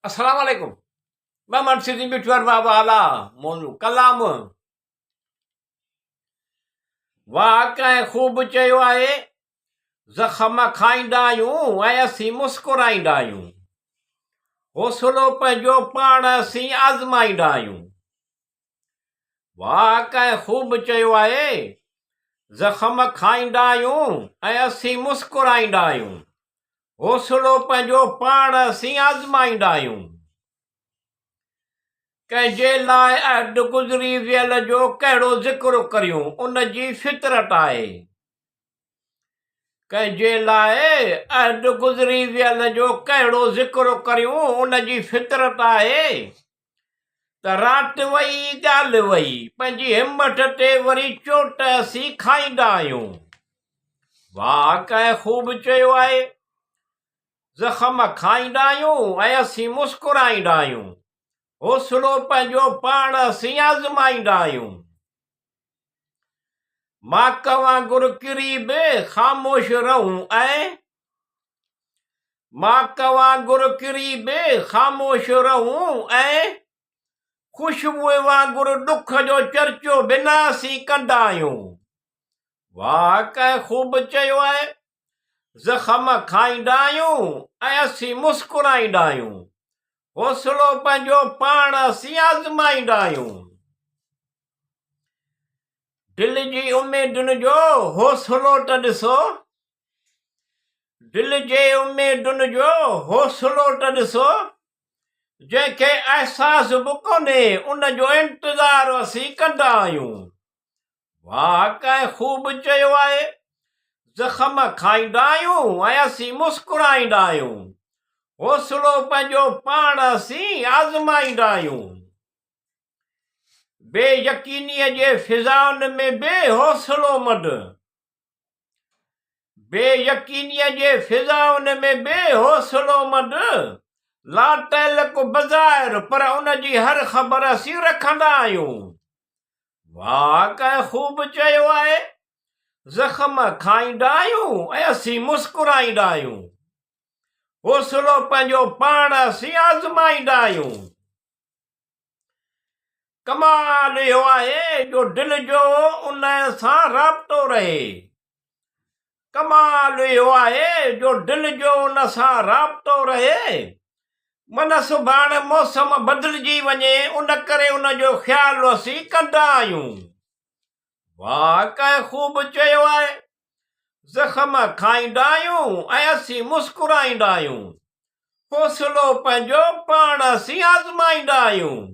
السلام عليڪم محمد سيدي مٺوار بابا اعليٰ موضوع ڪلام واهه ڪنهن خوب چيو آهي زخم کائيندا آهيون ۽ اسين مسڪرائيندا آهيون حوصلو پنهنجو پاڻ اسين آزمائيندا آهيون واهه ڪنهن خوب چيو آهي زخم کائيندا آهيون ۽ اسين مسڪرائيندا آهيون حوصلو پنهنجو پاڻ اسين آزمائيندا آهيون. ڪنهن جي لاء عهد گذري ويل جو ڪهڙو ذڪر ڪريون، ان جي فطرت آهي. ڪنهن جي لاء عهد گذري ويل جو ڪهڙو ذڪر ڪريون، ان جي فطرت آهي ته رات وئي ڳالهه وئي، پنهنجي همٿ تي وري چوٽ اسين کائيندا آهيون. واهه ڪنهن خوب چيو آهي، زخم کائيندا آهيون ۽ اسين مسڪرائيندا آهيون، حوصلو پنهنجو پاڻ اسين آزمائيندا آهيون. ماڪ وانگر ڪري به خاموش رهون ۽. ماڪ وانگر ڪري به خاموش رهون ۽ خوشبوء وانگر ڏک جو چرچو به نه اسين ڪندا آهيون. واهه ڪنهن خوب چيو آهي، زخم کائيندا آهيون ۽ اسين مسڪرائيندا آهيون، حوصلو پنهنجو پاڻ اسين آزمائيندا آهيون. دل جي اميدن جو حوصلو ته ڏسو. دل جي اميدن جو حوصلو ته ڏسو، جنهن کي احساس به ڪونهي، ان جو انتظار اسين ڪندا آهيون. واهه ڪنهن خوب چيو آهي، زخم کائيندا آهيون ۽ اسين مسڪرائيندا آهيون، حوصلو پنهنجو پاڻ اسين آزمائيندا آهيون. بي يقينيء جي فضائن ۾ به حوصلو مند. بي يقينيء جي فضائن ۾ به حوصلو مند. لاتعلق بظاهر پر ان جي هر خبر اسين رکندا آهيون. واهه ڪنهن خوب چيو آهي، زخم کائيندا آهيون ۽ اسين مسڪرائيندا آهيون. حوصلو پنهنجو پاڻ اسين آزمائيندا آهيون. ڪمال اهو آهي جو دل جو ان سان رابطو رهي. ڪمال اهو آهي جو دل جو ان سان رابطو رهي. من سڀاڻ موسم بدلجي وڃي ان ڪري ان جو خيال اسين ڪندا آهيون. واهه ڪنهن خوب چيو آهي. زخم کائيندا آهيون ۽ اسين مسڪرائيندا آهيون. حوصلو پنهنجو پاڻ اسين آزمائيندا آهيون.